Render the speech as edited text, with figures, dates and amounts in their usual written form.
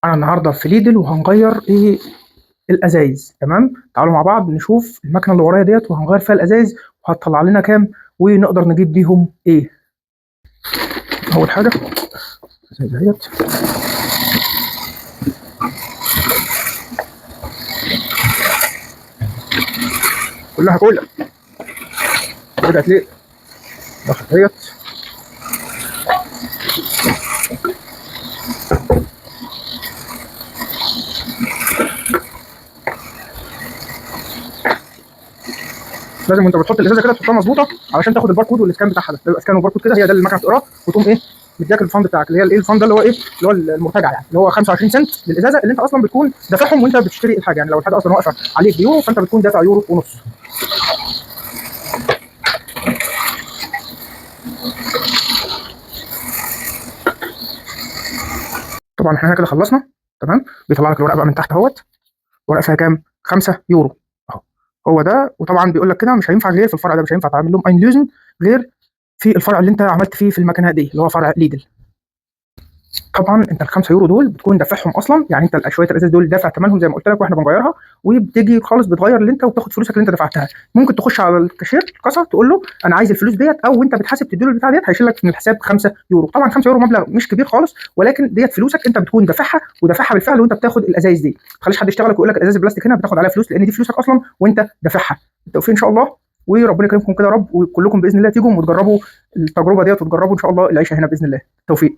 انا النهارده في ليدل وهنغير ايه الازايز. تمام، تعالوا مع بعض نشوف المكنه اللي ورايا ديت وهنغير فيها الازايز وهتطلع لنا كام ونقدر نجيب بيهم ايه. اول حاجة الازايز اهيت، كلها كلها رجعت ليه دخلت اهيت. لازم وانت بتحط الازازه كده تحطها مظبوطة علشان تاخد ال barcode وال scan بتاعها ده، بيبقى scan و barcode كده، هي ده اللي المكنه بتقراه وتقوم ايه مدياك ال refund بتاعك اللي هي الايه ال refund ده اللي هو ايه اللي هو المرتجع، يعني اللي هو 25 سنت للازازه اللي انت اصلا بتكون دافعهم وانت بتشتري الحاجة. يعني لو الحاجة اصلا واقفة عليك بيورو فانت بتكون دافع يورو ونص. طبعا احنا كده خلصنا. تمام، بيطلع لك الورقة بقى من تحت اهوت، ورقة فيها كام؟ 5 يورو اهو، هو ده. وطبعا بيقول لك كده مش هينفع غير في الفرع ده، مش هينفع تعمل لهم einlösen غير في الفرع اللي انت عملت فيه في المكنه دي اللي هو فرع ليدل. طبعا انت ال 5 يورو دول بتكون دافعهم اصلا، يعني انت شوية الازاز دول دافع ثمنهم زي ما قلت لك واحنا بنغيرها، وبتيجي خالص بتغير اللي انت وبتاخد فلوسك اللي انت دفعتها. ممكن تخش على الكاشير الكاسه تقول له انا عايز الفلوس ديت، او انت بتحاسب تديله البتاع ديت هيشيل لك من الحساب 5 يورو. طبعا 5 يورو مبلغ مش كبير خالص، ولكن ديت فلوسك انت بتكون دافعها ودافعها بالفعل وانت بتاخد الازايز دي. ما تخليش حد يشتغلك ويقول لك الازاز البلاستيك هنا بتاخد عليها فلوس، لان دي فلوسك اصلا وانت دافعها. بالتوفيق ان شاء الله، وربنا يكرمكم كده يا رب، وكلكم باذن الله تيجوا وتجربوا التجربة ديت وتجربوا ان شاء الله العيشة هنا باذن الله. توفيق.